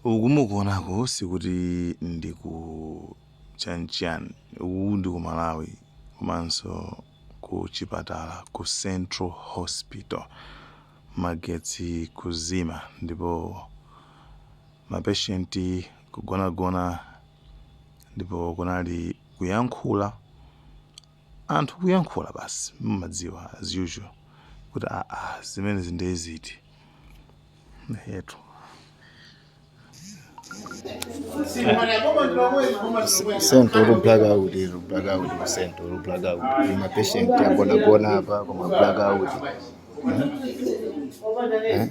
Uku mukuonako sikuti ndi ku chanchani, uku ndi ku Malawi komanso ku chipatala ku Central Hospital. Magetsi kuzima ndipo ma patient kugonagona ndipo kunali kuyankhula anthu kuyankhula basi mumadziwa as usual kuti aa zimenezi ndiye ziti yetu. Central ru blackout, ru blackout ku Central ru blackout. Kuli ma patient agonagona apa koma blackout. Eh?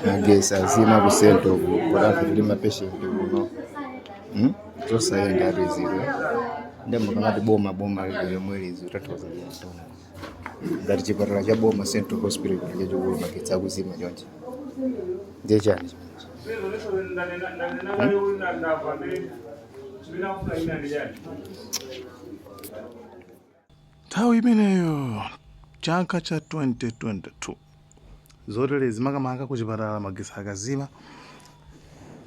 Magesi azima ku Central ku kotafe tili ma patient kuno. Hmm? Zosayenda atu izizo. Ndiye mukamati boma boma lomwe lizi kutanthauza chiyani? Ngati chipatala cha boma Central Hospital chipatala chachikulu magetsi akuzima chonchi. Ndiye chani chimenechi? Nthawi imeneyo chaka cha 2022 zoterezi makamaka kuchipatala magetsi akazima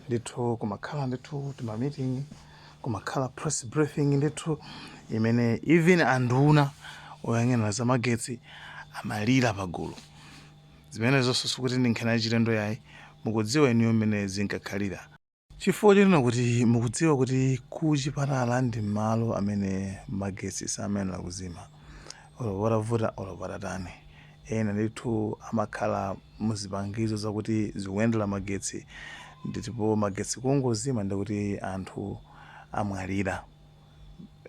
ndithu kumakhala ndithu tima meeting, kumakhala press briefing ndithu imene even anduna oyang'anira za magetsi amalira pagulu. Zimenezonso sikuti ndi nkhani yachilendo yayi, mukudziwa inuyo mmene zinkakhalira. Chifukwa chonena kuti mukudziwa kuti kuchipatala ndi malo amene magetsi samayenera kuzima olo patavuta olo patatani. Ena ndithu amakhala muzipangizo zakuti zikuyendera magetsi ndipo magetsi kungozima ndikuti anthu amwalira.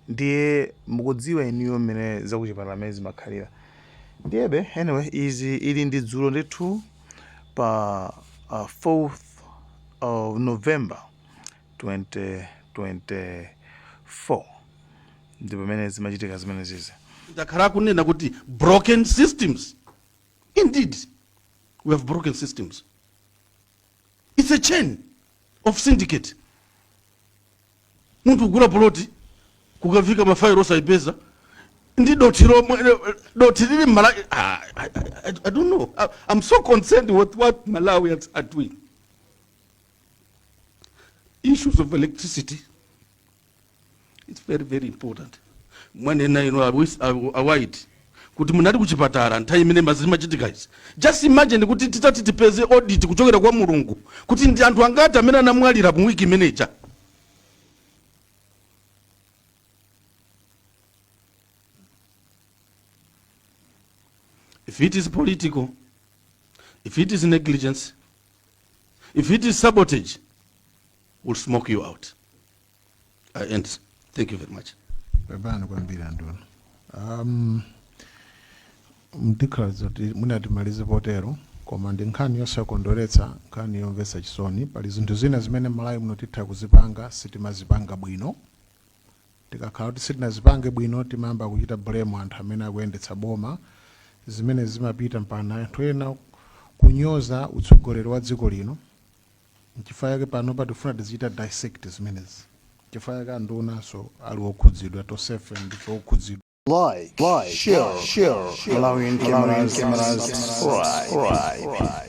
Ndiye mukudziwa inuyo mmene zakuchipatala mmene zimakhalira. Ndiyebe anyway izi ili ndi dzulo ndithu pa 4th of November 2024 ndi pamene zimachitika zimenezizi. Ndakhala kunena kuti broken systems. Indeed, we have broken systems. It's a chain of syndicate. Munthu kugula poloti kukafika mafailo osayipeza ndi dothi lomwe dothi lili m'Malawi. I don't know. I'm so concerned with what Malawians are doing. Issues of electricity, it's very, very important. Mwanena inu a White kuti munali kuchipatala nthawi imene zimachitika izi. Just imagine kuti titati tipeze audit kuchokera kwa Mulungu kuti ndi anthu angati amene anamwalira mu wiki imeneja. If it is political, if it is negligence, if it is sabotage, we'll smoke you out. I end. Thank you very much. Pepani kwambiri anduna. Ndikhala zoti mwina timalize potero, koma ndi nkhani yosakondweretsa, nkhani yomvetsa chisoni. Pali zinthu zina zimene Malawi muno titha kuzipanga, sitimazipanga bwino. Tikakhala kuti sitinazipange bwino, timayamba kuchita blame anthu amene akuyendetsa boma, zimene zimapita mpaka anthu ena kunyoza utsogoleri wa dziko lino. Nchifukwa chake panopa tifuna tizichita dissect zimenezi. Nchifukwa chake andunanso ali okhudzidwa, tonsefe ndife okhudzidwa. Like, share, Malawian cameras, subscribe.